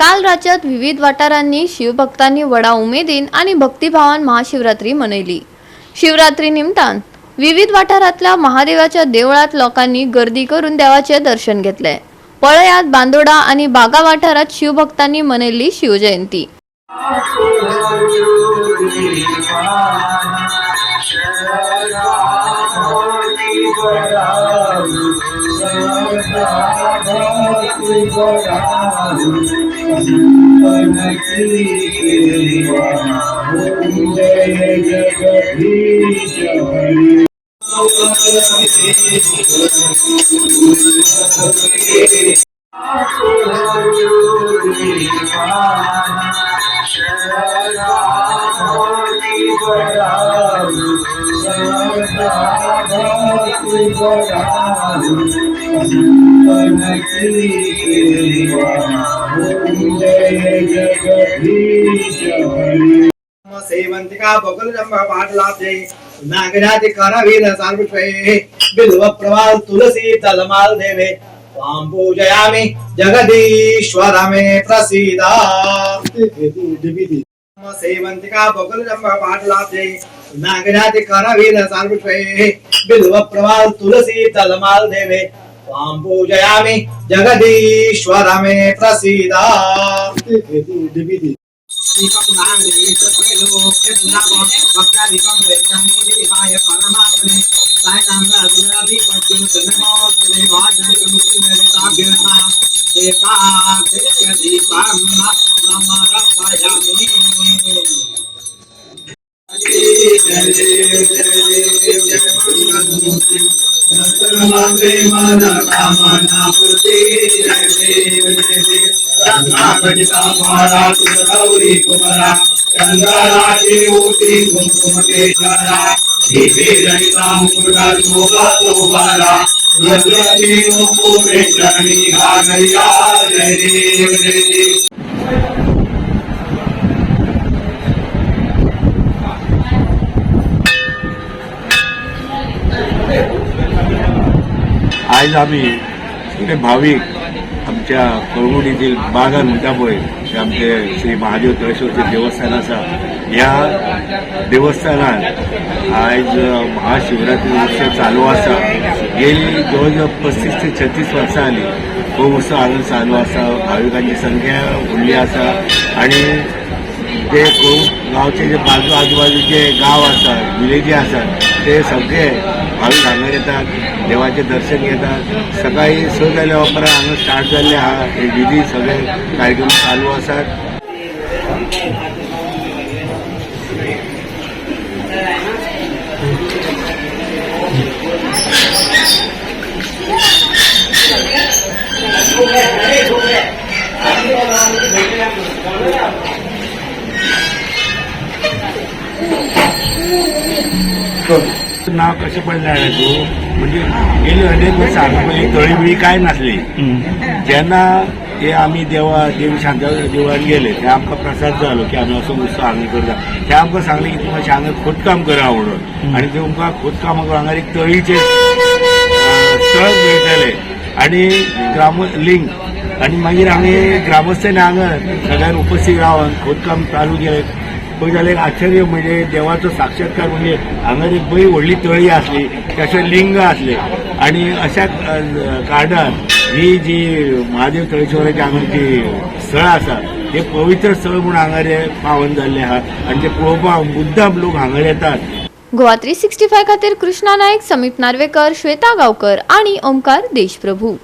काल राज्यात विविध वाठारांनी शिवभक्तांनी व्हडा उमेदीन आनी भक्तिभावान महाशिवरात्री मनयली. शिवरात्री निमतान विविध वाठारांतल्या महादेवाच्या देवळात लोकांनी गर्दी करून देवाचे दर्शन घेतले. पळयात बांदोडा आणि बागा वाठारात शिवभक्तांनी मनयली शिवजयंती. जय जगदीश हरे. जय जगदीश हरे. सेवंतिका बकुलजंब पाटलाब्जे नागराज करवीर सार्वष्वे बिल्व प्रवाल तुलसी तलमाल देवे त्वां पूजयामि जगदीश्वर मे प्रसीद. सेवंतिका बकुलजंब पाटलाब्जे नागराज करवीर सार्वष्वे बिल्व प्रवाल तुलसी तलमाल देवे त्वां पूजयामि जगदीश्वर मे प्रसीद. जय देव जय देव. आज आम्ही सगळे भाविक आमच्या कळमुडीतील बागा म्हणटा पळय ते आमचे श्री महादेव तळेश्वरचें देवस्थान आसा. ह्या देवस्थानात आयज महाशिवरात्री उत्सव चालू आसा. गेली जवळ जवळ 35 ते 36 वर्सां जाली हो उत्सव हांगा चालू आसा. भाविकांची संख्या व्हडली आसा आणि जे गांवचे जे बाजू आजूबाजूचे गांव आसा, विलेजी आसात, ते सगळे भावीक हांगा येतात, देवाचें दर्शन घेतात. सकाळी 6 जाल्या उपरांत हांगा स्टार्ट जाल्ले आहा. हे विधी सगळे कार्यक्रम चालू आसात. नाव कशें पडलें जाणा तूं? म्हणजे गेली अनेक वर्सां हांगा पयलीं तळी बिळी कांय नासली. जेन्ना हे आमी देवा देवी शांता देवळान गेले, ते आमकां प्रसाद जालो की आमी असो उत्सव हांगा करता. ते आमकां सांगलें की तुमी मातशें हांगा खोदकाम करा म्हणून. आनी तुमकां खोदकाम करून हांगा एक तळीचें स्थळ मेळटलें आनी ग्राम लिंग. आनी मागीर आमी ग्रामस्थांनी हांगा सगळ्यांनी उपस्थित रावन खोदकाम चालू केलें. पळय जाल्यार एक आश्चर्य म्हणजे देवाचो साक्षात्कार. म्हणजे हांगा एक बरी व्हडली तळी आसली, तशें लिंग आसलें. आनी अशा कारणान ही जी महादेव तळेश्वराची हांगा जी स्थळ आसा, हे पवित्र स्थळ म्हूण हांगा हे पावन जाल्लें आहा आनी ते पळोवपाक मुद्दाम लोक हांगा येतात. गोवा 365 खातीर कृष्णा नाईक, समीप नार्वेकर, श्वेता गावकर आणि ओमकार देशप्रभू.